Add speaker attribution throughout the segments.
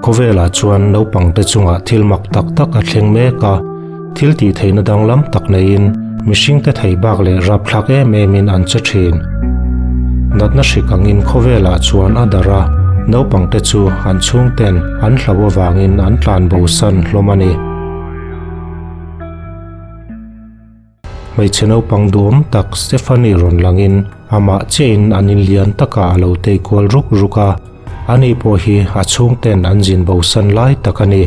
Speaker 1: Khawvelah chuan naupangte chungah thil mak tak tak a thleng mek a, thil tih theihna danglam tak neiin mihringte thei bak leh rapthlak em emin an che thin. Natna hrik angin khawvelah chuan a darh a, naupangte chu an chhungten an hloh avangin an tlanbosan hlawm a ni. Hmeichhe naupang duhawm tak Stephanie rawn langin amah chiahin an inlian takah a lo tei kual ruk ruk a, ani pawh hi a chhungten an zin bosan lai tak a ni.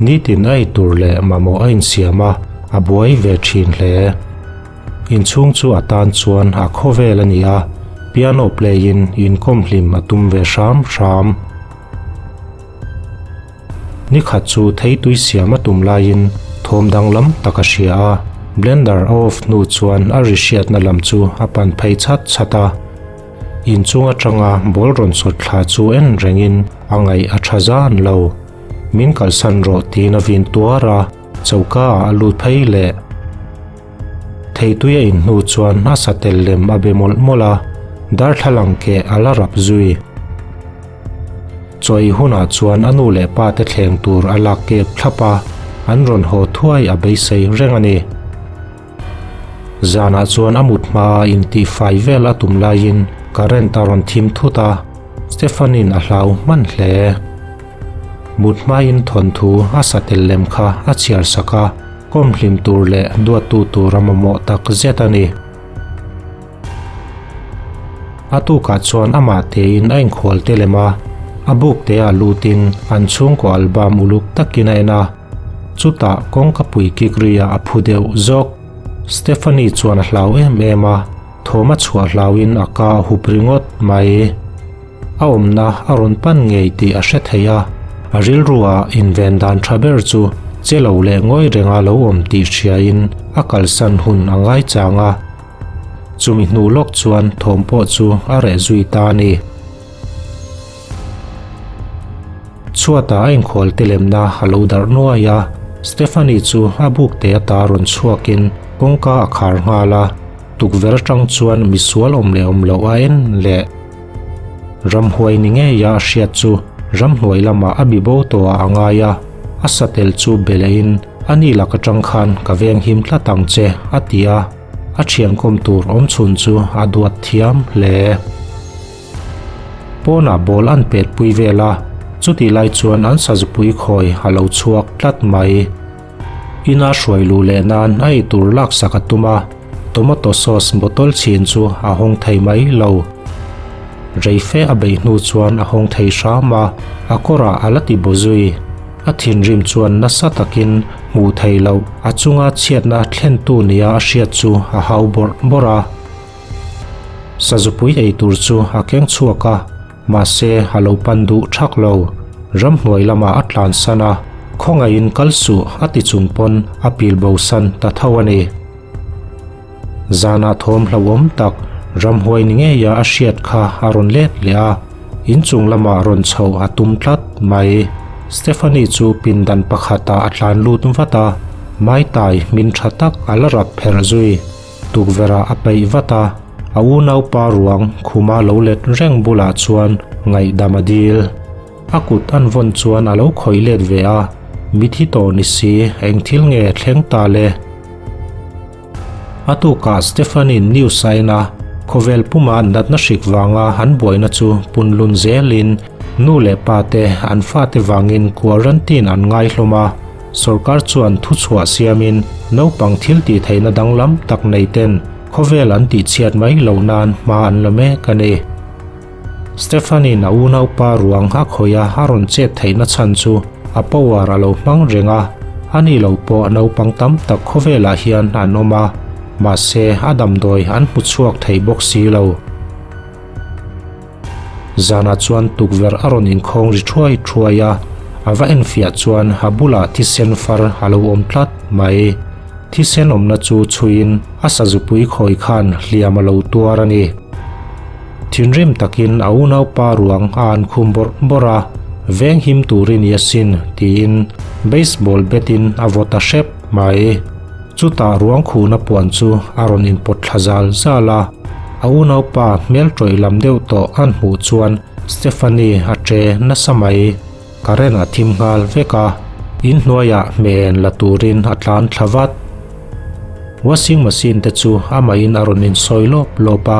Speaker 1: Nitin a eitur leh mamawh a insiam a, a buai ve thin hle. Inchhung chu a tan chuan a khawvel a ni a, piano play in inkawm hlim a tum ve hram hram. Ni khat chu theitui siam a tum laiin thawm danglam tak a hria a, blender a off hnu chuan a ri hriatna lam chu a pan phei chhat chhat a. Inchung atanga ball rawn sawt thla chu en rengin a ngaih a tha zan lo. Min kalsan rawh tiin a vin tuar a, choka ah a lut phei leh. Theitui a in hnu chuan a satel lem a be mawlh mawlh a, darthlalang keh a la rap zui. Chawi hunah chuan a nu leh pa te thleng tur a lak kep thlap a, an rawn haw thuai a beisei reng a ni. Zanah chuan a mut hmaa intihfai vel a tum laiin current a rawn thim thut a, Stephanin a hlau hman hle. Mut hmain thawnthu a sa tel lem kha a chhiar sak a, kawm hlim tur leh duattu tur a mamawh tak zet a ni. A tukah chuan amah tein a inkhual te lem a, a buk te ah lutin an chhungkaw album uluk takin a en a. Chutah kawngka pui kik ri ah a phu deuh zawk. Stephanie chuan a hlau em em a, thawm a chhuah hlauin a ka a hup ringawt mai. A awmna a rawn pan ngei tih a hre thei a, a rilru ah inven dan tha ber chu che lo leh ngawi renga lo awm tih hriain a kalsan hun a ngaichang a. Chumi hnu lawk chuan thawm pawh chu a reh zui ta a ni. Chhuatah a inkhual te lemna a lo darh nuai a, Stephanie chu a buk te ata rawn chhuakin kawngka a khar nghal a, tukverh atang chuan misual awm leh awm loh a en leh. Ramhuai ni ngeia a hriat chu ramhnuai lamah a bibo tawhah a ngai a, a satel chu be lehin a ni lak atang khan ka venghim tlat ang che a ti a. A thiankawm tur awm chhun chu a duat thiam hle. Pawnah ball an pet pui vel a, chutih lai chuan an sazupui khawi a lo chhuak tlat mai. Ina hruai luh leh nan a eitur laksak a tum a, tomato sauce bottle chhin chu a hawng thei mai lo. Reife a bei hnu chuan a hawng thei hram a, a kawrah a la ti baw zui. A thinrim chuan nasa takin hmuh theih loh a chunga chhiatna thlentu nia a hriat chu a hau bawrh bawrh a. Sazupui ei tur chu a keng chhuak a, mahse a lo pan duh thak lo. Ramhnuai lamah a tlansan a, khawngaihin kal suh a ti chung pawn a pil bosan ta tho a ni. Zanah thawm hlauhawm tak ramhuai ni ngeia a hriat kha a rawn let leh a, inchung lamah rawn chhoh a tum tlat mai. Stephanie chu pindan pakhatah a tlan lut vat a, Maitai hmin tha tak a la rap pherh zui. Tukverhah a peih vat a, a unaupa ruang khuma lo let reng bulah chuan ngaihdam a dil. A kut an vawn chuan a lo khawih let ve a, mithi tawh ni si eng thil nge thleng ta le? A tukah Stephanie news a en a, khawvel puma natna hrik vanga an buaina chu punlun zelin nu leh pa te an fate vangin quarantine an ngai hlawm a, sorkar chuan thuchhuah siamin naupang thil tih theihna danglam tak nei ten khawvel an tihchhiat mai loh nan hma an la mek a ni. Stephanie-in a unaupa ruang a khawih a, a rawn chet theihna chhan chu a power a lo hmang reng a, a ni lo pawh naupang tam tak khawvelah hian an awm a, mahse a damdawi an hmu chhuak thei bawk si lo. Zanah chuan tukverh a rawn inkhawng ri thuai thuai a, a va enfiah chuan a bulah thisen far a lo awm tlat mai. Thisen awmna chu chhuiin a sazupui khawi khan hliam a lo tuar a ni. Thinrim takin a unaupa ruang a an khum bawrh bawrh a, veng him tur i ni asin tiin baseball bat in a vaw ta hrep mai. Chutah ruang khuhna puan chu a rawn inpawt thla zal zal a. A unaupa hmel tawih lam deuh tawh a'n hmuh chuan Stephanie a ṭe nasa mai. Current a thim nghal vek a, in hnuaiah hmehen la turin a tlan thla vat. Washing machine te chu amahin a rawn insawi lawp lawp a,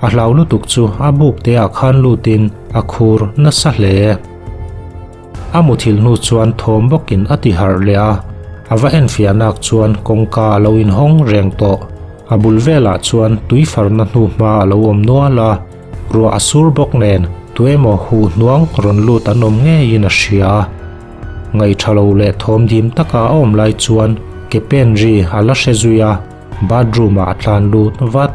Speaker 1: a hlau lutuk chu a buk te ah khan lutin a khur nasa hle. A muthilh hnu chuan thawm bawkin a ti harh leh a, a va enfiah nak chuan kawngka a lo inhawng reng tawh. A bul velah chuan tui farna hnuhma a lo awm nual a, ruah a sur bawk nen tuemaw huh hnuang rawn lut an awm ngeiin a hria. Ngaihṭha lo leh thawm dim taka a awm lai chuan ke pen ri a la hre zui a, bathroom ah a tlan lut vat.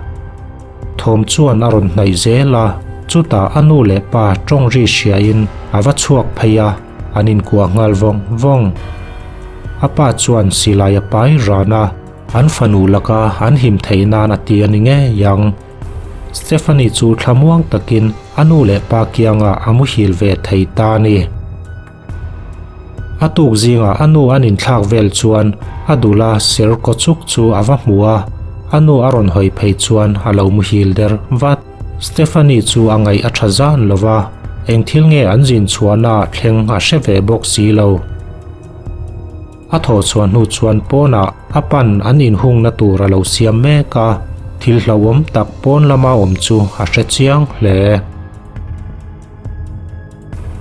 Speaker 1: Thawm chuan a rawn hnaih zel a, chutah a nu leh pa tawng ri hriain a va chhuak phei a, an inkuah nghal vawng vawng. A pa chuan silai a pai ran a, an fanu laka an him theih nan a ti a ni ngei ang. Stephanie chu thlamuang takin a nu leh pa kiangah a muhil ve thei ta a ni. A tuk zingah a nu an inthlak vel chuan a dula ser kaw chuk chu a va hmu a, a nu a rawn hawi phei chuan a lo muhil der vat. Stephanie chu a ngaih a tha zan lo va, eng thil nge an zin chhuahna ah thleng a hre ve bawk si lo. A thawh chhuah hnu chuan pawnah a pan an inhungna tur a lo siam mek a, thil hlauhawm tak pawn lama awm chu a hre chiang hle.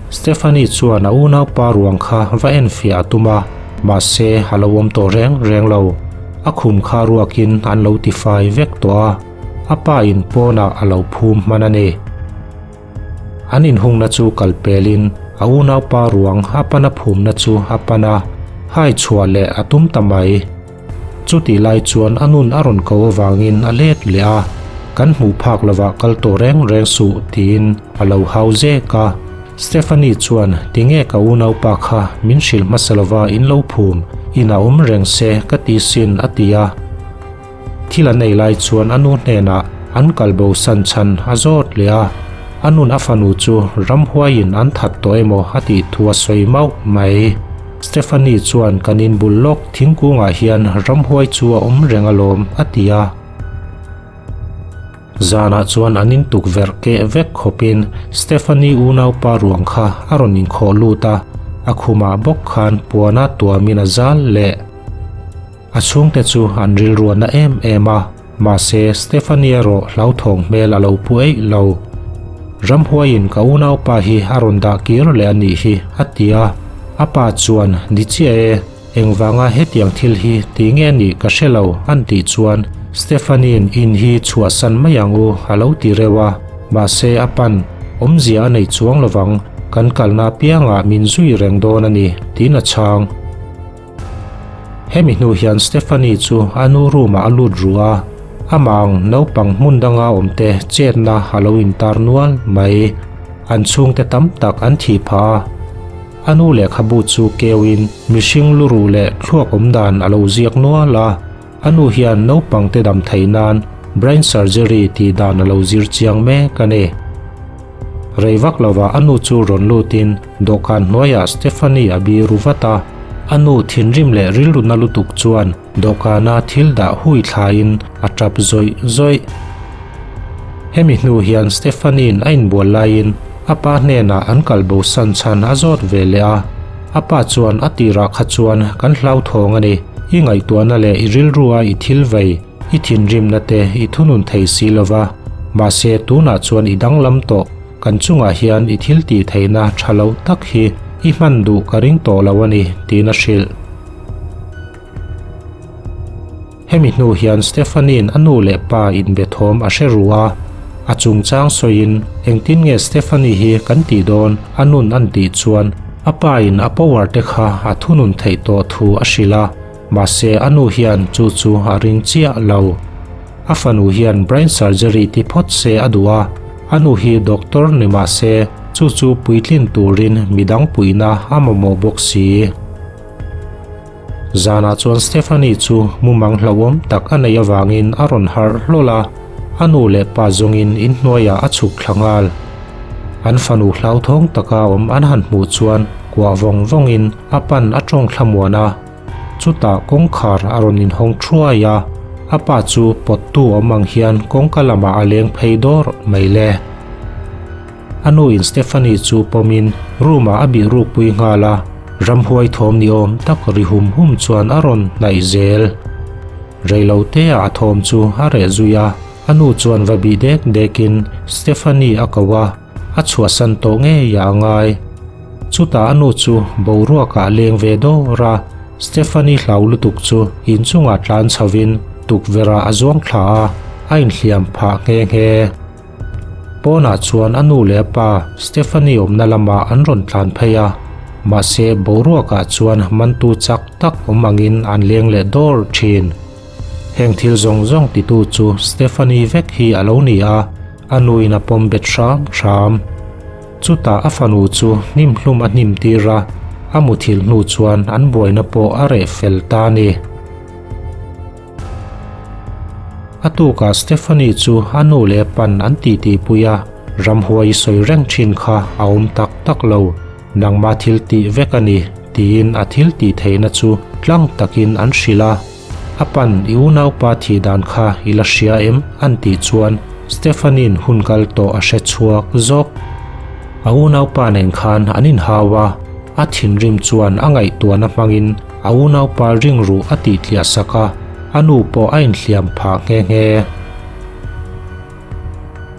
Speaker 1: Stephanie chuan a unaupa ruang kha va enfiah a tum a, mahse a lo awm tawh reng reng lo. A khum kha ruakin an lo tifai vek tawh a, a pa in pawnah a lo phum hman a ni. An inhungna chu kal pelin a unaupa ruang a pana phumna chu a pan a, hai chhuah leh a tum ta mai. Chutih lai chuan a nun a rawn ko avangin a let leh a, Kan hmuh phak lovah kal tawh reng reng suh tiin a lo hau zek a. Stephanie chuan Tinge ka unaupa kha min hrilh hmasa lova in lo phum, inah awm reng se ka ti sin a ti a. Thil an ei lai chuan a nu hnenah an kal bo san chhan a zawt leh a, a nun a fanu chu ramhuaiin an that tawh emaw a tih thu a sawi mauh mai. Stephanie chuan kan inbul lawk thingkungah hian ramhuai chu a awm reng alawm a ti a. Zanah chuan an in tukverh keh vek khawpin Stephanie unaupa ruang kha a rawn inkhawh lut a, a khumah bawk khan puana tuamin a zal leh. A chhungte chu an rilru a na em em a, mahse Stephanie erawh hlauthawng hmel a lo pu eih lo. Ramhuaiin ka unaupa hi a rawn dah kir leh a nih hi, a ti a. A pa chuan, Ni chiah e, engvanga hetiang thil hi ti nge nih ka hre lo, an tih chuan Stephanie-in in hi chhuahsan mai ang u a lo ti reuh a, mahse a pan, awmzia a nei chuang lovang, kan kalna apiangah min zui reng dawn a ni, tiin a chhang. Hemi hnu hian Stephanie chu a nu room ah a lut ru a, amah ang naupang hmun danga awmte chetna a lo intar nual mai. An chhungte tam tak an thih phah a, a nu lehkhabu chu keuin mihring luruh leh thluak awm dan a lo ziak nual a, a nu hian naupangte dam theih nan brain surgery tih dan a lo zir chiang mek a ni. Rei vak lovah a nu chu rawn lutin dawhkan hnuaiah Stephanie a biru vat a. A nu thinrim leh rilru na lutuk chuan dawhkana thil dah hui thlaiin a tap zawih zawih. Hemi hnu hian Stephanie-in a inbual laiin a pa hnenah an kal bo san chhan a zawt ve leh a. A pa chuan a tirah kha chuan kan hlauthawng a ni, i ngaihtuahna leh i rilrua i thil vei, I thinrimna te i thunun thei si lo va, mahse tunah chuan i danglam tawh, kan chungah hian i thil tih theihna tha lo tak hi i hman duh ka ring tawh lo a ni, tiin a hrilh. Hemi hnu hian Stephanie-in a nu leh pa inbe thawm a hre ru a, a chungchang sawiin engtin nge Stephanie hi kan tih dawn a nun an tih chuan a pa in a power te kha a thunun theih tawh thu a hrilh a, Mahse a nu hian chu chu a ring chiah lo. A fanu hian brain surgery ti phawt se a duh a, a nu hi doctor ni mahse chu chu puitlin turin midang puihna a mamawh bawk si. Zanah chuan Stephanie chu mumang hlauhawm tak a neih avangin a rawn harh hlawl a, a nu leh pa zawngin inhnuaiah a chhuk thla nghal. An fanu hlauthawng taka awm an han hmuh chuan kuah vawng vawngin a pan a tawng thlamuan a. Chutah kawngkhar a rawn inhawng thuai a, A pa chu pawttu awm ang hian kawngka lamah a leng phei dawr mai le. A nu in Stephanie chu pawmin room ah a bih ruk pui nghal a, ramhuai thawm ni awm tak ri hum hum chuan a rawn hnaih zel. Reilote ah a thawm chu a reh zui a, a nu chuan va bih dek dek in Stephanie a ko a, a chhuahsan tawh ngei ah a ngai. Chutah a nu chu boruak ah a leng ve dawr a, Stephanie hlau lutuk chu inchungah tlan chho in tukverh ah a zuang thla a, a inhliam phah nghe nghe. Pawnah chuan a nu leh a pa Stephanie awmna lamah an rawn tlan phei a, mahse boruakah chuan mantu chak tak awm angin an leng leh dawr thin. Heng thil zawng zawng titu chu Stephanie vek hi a lo ni a, a nuin a pawm bet hram hram. Chutah a fanu chu hnim hlum a hnim tir a, a muthilh hnu chuan an buaina pawh a reh fel ta a ni. A tukah Stephanie chu a nu leh a pan an titi pui a, ramhuai i sawi reng thin kha a awm tak tak lo, nangmah thil tih vek a ni, tiin a thil tih theihna chu tlang takin an hrilh a. A pan i unaupa thih dan kha i la hria em? an tih chuan Stephanie-in hun kal tawh a hre chhuak zawk. A unaupa nen khan an inhau a, a thinrim chuan a ngaihtuahna hmangin A unaupa ringruh a tih tliah sak a, a nu pawh a inhliam phah nghe nghe.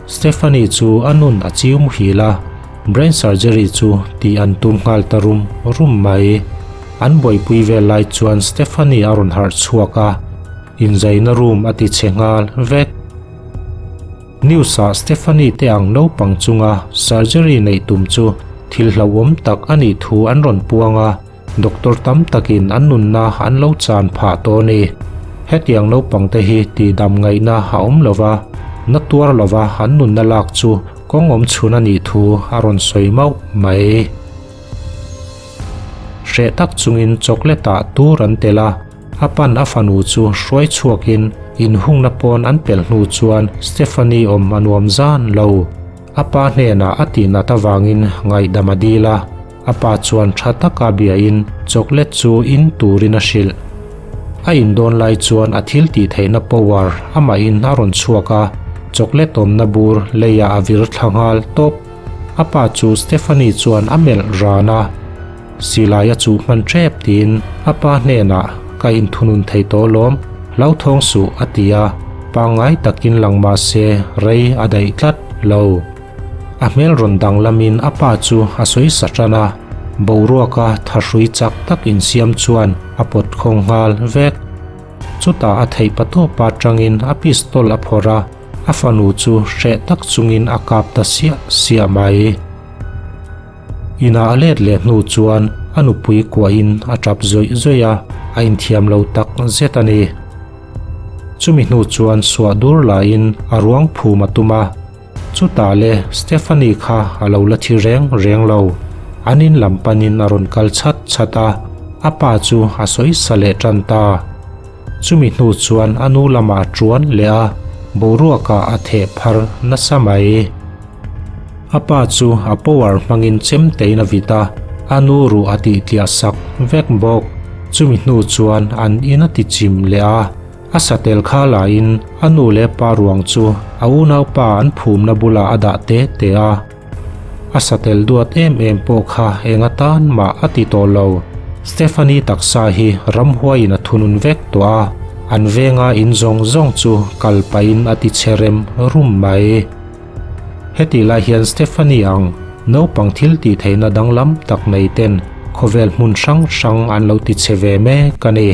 Speaker 1: Stephanie chu a nun a chiu muhil a, brain surgery chu tih an tum nghal ta rum rum mai. An buaipui vel lai chuan Stephanie a rawn harh chhuak a, inzaina room a ti chhe nghal vek. News-ah Stephanie te ang naupang chunga surgery neih tum chu thil hlauhawm tak a nih thu an rawn puang a, Doctor tam takin an nunna an lo chan phah tawh a ni. Hetiang naupangte hi tihdam ngaihna a awm lo va, na tuar lova an nunna lak chu kawng awm chhun a nih thu a rawn sawi mauh mai. Hreh tak chungin chocolate-ah tur an tel a, a pan a fanu chu hruai chhuakin inhungna pawn an pelh hnu chuan Stephanie awm a nuam zan lo. A pa hnenah a tihnat avangin ngaihdam a dil a, a pa chuan tha taka biain chocolate chu in turin a hrilh. A in dawn lai chuan a thil tih theihna power amahin a rawn chhuak a, chocolate awmna bur leiah a vir thla nghal tawp. A pa chu Stephanie chuan a melh ran a, Silai a chuh hman tep tiin a pa hnenah ka inthunun thei tawh lawm, hlauthawng suh a ti a, pangngai takin lang mah se rei a daih tlat lo. A hmel rawn danglamin a pa chu a sawi sa tan a, boruaka thahrui chak tak insiam chuan a pawt khawng nghal vek. Chutah a theih patawpa tangin a pistol a phawrh a, a fanu chu hreh tak chungin a kap ta siah siah mai. Inah a let leh hnu chuan a nupui kuahin a tap zawih zawih a, a inthiam lo tak zet a ni. Chumi hnu chuan suah dur lahin a ruang phum a tum a, chutah le Stephanie kha a lo la thi reng reng lo. An in lam panin a rawn kal chhat chhat a, a pa chu a sawi sa leh tan ta. Chumi hnu chuan a nu lamah a tuan leh a, boruakah a theh phar nasa mai. A pa chu a power hmangin chemtein a vit a, a nu ruh a tih tliah sak vek bawk. Chumi hnu chuan an in a ti chim leh a, a satel kha lahin a nu leh pa ruang chu a unaupa an phumna bulah a dah te te a. A satel duat em em pawh kha eng atan mah a ti tawh lo. Stephanie taksa hi ramhuaiin a thunun vek tawh a, an venga in zawng zawng chu kal pahin a ti chhe rem rum mai. Hetih lai hian Stephanie ang naupang thil tih theihna danglam tak nei ten khawvel hmun hrang hrang an lo ti chhe ve mek a ni.